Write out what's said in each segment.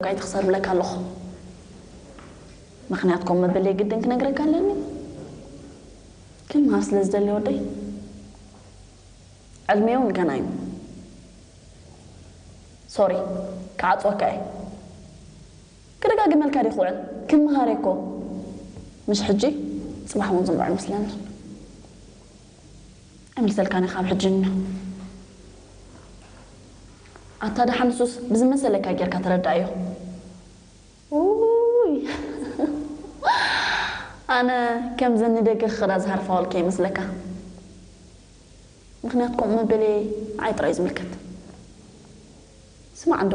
ኣይትኽሰር ብለካ ኣለኹ። ምኽንያት ከም መበለይ ግድን ክነግረካ ኣለኒ። ክምሃር ስለ ዝደሊ ወደይ፣ ዕድሜ እውን ገና እዩ። ሶሪ፣ ክዓጽወካ እየ። ክደጋግመልካ ዲ ክውዕል? ክምሃር እየ እኮ። ምሽ ሕጂ ጽባሕ እውን ዝንብዖ ይመስለኒ። ኣይምልሰልካን እየ ካብ ሕጂ ንኖ። ኣታ ደሓን ንሱስ ብዝመሰለካ ጌርካ ተረዳእዮ። ውይ፣ ኣነ ከምዘን ንደገ ክኸዳ ዝሃርፋ ወልከ ይመስለካ። ምኽንያት ከምኡ መበለየ ንዓይ ጥራይ ዝምልከት። ስማዕ እንዶ፣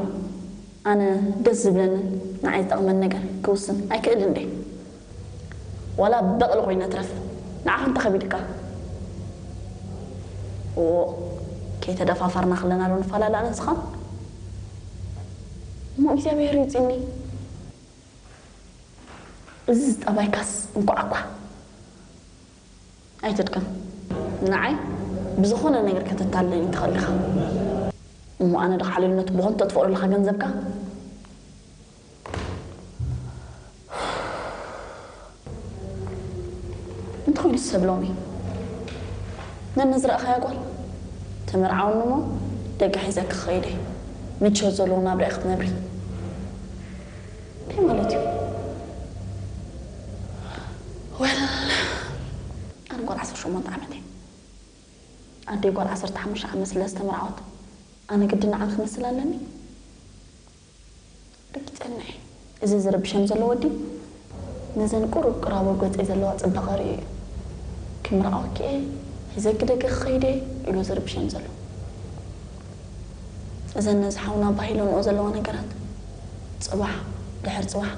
ኣነ ደስ ዝብለንን ንዓይ ዝጠቕመን ነገር ክውስን ኣይክእልን እንዴ? ዋላ በቕሊ ኮይነ ትረፍ፣ ንዓኻ እንተ ከቢድካ። ኦ፣ ከይተደፋፈርና ከለና ዶ ንፈላለ ኣነ ንስኻን? እሞ እግዚኣብሔር ይውፅኒ። እዚ ጠባይካስ እንኳዕ እኳ ኣይትድከም። ንዓይ ብዝኾነ ነገር ከተታልለኒ ትኽእል ኢኻ። እሞ ኣነ ዶ ሓልልነት ብኾንቶ ትፈቕዶ ኣለኻ ገንዘብካ? እንተኾይኑ ሰብ ሎሚ ነኒ ዝረእኻያ ጓል ተመርዓውኒ እሞ ደገ ሒዘ ክኸይደ ምቾት ዘለዎ ናብራ ክትነብሪ። እንታይ ማለት እዩ? ወል ኣነ ጓል ዓሰርተ ሸሞንተ ዓመት እየ። ኣደይ ጓል ዓሰርተ ሓሙሽተ ዓመት ስለ ዝተመርዓወት ኣነ ግድን ንዓን ክመስል ኣለኒ? ርጊጸና እየ። እዚ ዝርብሸን ዘሎ ወዲ ነዘን ቁሩብ ቅራቦ ገጸይ ዘለዋ ጽባቐ ርእዩ እዩ። ክምርዓወኪ እየ፣ ሒዘኪ ደገ ክኸይድ እየ ኢሉ ዝርብሸን ዘሎ። እዘን ነዚ ሓውና ባሂለንኦ ዘለዋ ነገራት ጽባሕ ድሕር ጽባሕ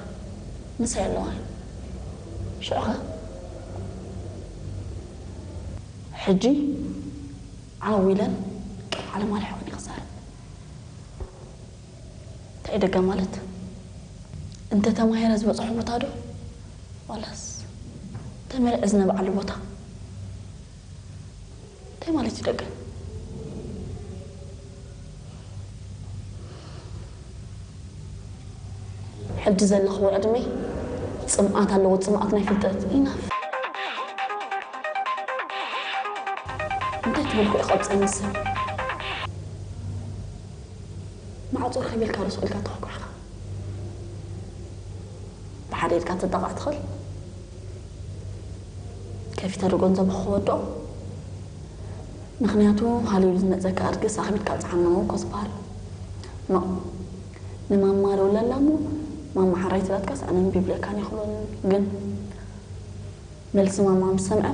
ምሳይ ኣለዋ። ሽዑኸ ሕጂ ዓው ኢለን ቅድሚ ዓለም ኣርሒቑኒ ክዛረብ። እንታይ ደገ ማለት? እንተ ተማሂረ ዝበፅሖ ቦታ ዶ? ዋላስ ተመርዐ ዝነብዓሉ ቦታ? እንታይ ማለት እዩ ደገ? ሕጂ ዘለኽዎ ዕድመ ጽምኣት ኣለዎ፣ ጽምኣት ናይ ፍልጠት። ኢናፍ። እንታይ ትብል ኮ ይቐብጸኒ ሰብ? ማዕጾ ከቢልካ ዶ ስቕ ኢልካ ተኾኳዕካ? ብሓደ ኢድካ ትጠቓዕ ትኽእል? ከፊተ ዶ ገንዘቡ ክወድኦ? ምኽንያቱ ሃልዩ ዝመጸካ ኣድግስ ኣኽቢድካ ጽዓኖ እኮ ዝበሃል። ኖ፣ ንማማ ደውለላ እሞ ማማ ሓራይ ትላትካስ ኣነ እምቢ ይብለካን እየ ክብሎ ግን መልሲ ማማ ምስ ሰምዐ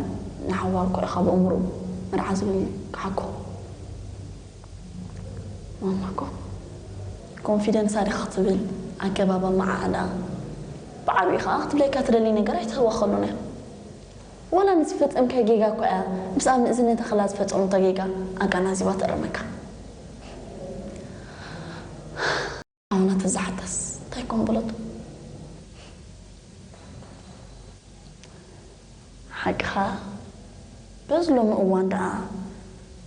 ንሓዋሩ እኮ ኢኻ ብእምሩ መርዓ ዝብል ክሓኮ። ማማ እኮ ኮንፊደንሳ ዲኻ ክትብል ኣገባብ ኣመዓዕላ ብዓብዩ ኸዓ ክትብለካ ትደሊ ነገር ኣይትህዋ ከሎና እያ። ዋላ ንዝፈጸምካዮ ጌጋ እኮ እያ ምስኣ ምእዝነታ ክላ ዝፈጸመቶ ጌጋ ኣጋናዚባ ተእርመካ። ኣሁና ተዛሓታስ እንታይ ኮን በለቶ? ሓቅኻ በዚ ሎሚ እዋን ደኣ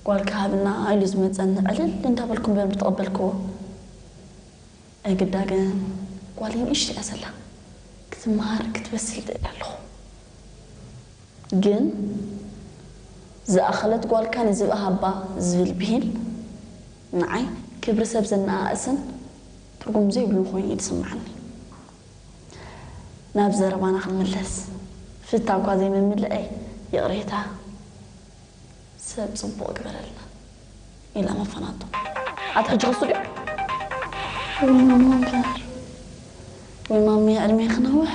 ጓልካ ሃብና ኢሉ ዝመጸኒ ዕልል እንዳበልኩ እምበር ምተቐበልክዎ። ኣይግዳ ግን ጓለይ ንእሽቶ እያ ዘላ ክትመሃር ክትበስል ይደሊ ኣለኹ። ግን ዝኣኸለት ጓልካ ንዝብኢ ሃባ ዝብል ብሂል ንዓይ ክብሪ ሰብ ዘነኣእስን ትርጉም ዘይብሉን ኮይኑ እዩ ዝስምዓኒ። ናብ ዘረባና ክንምለስ ፍታው እኳ ዘይምምልአይ ይቕሬታ ሰብ ጽቡቕ ግበረልና ኢላ መፈናቶ ኣቲ ሕጂ ክሱ ድዩ? ወይ ማማ እምበር ወይ ማሚ ዕድሜ ክነውሕ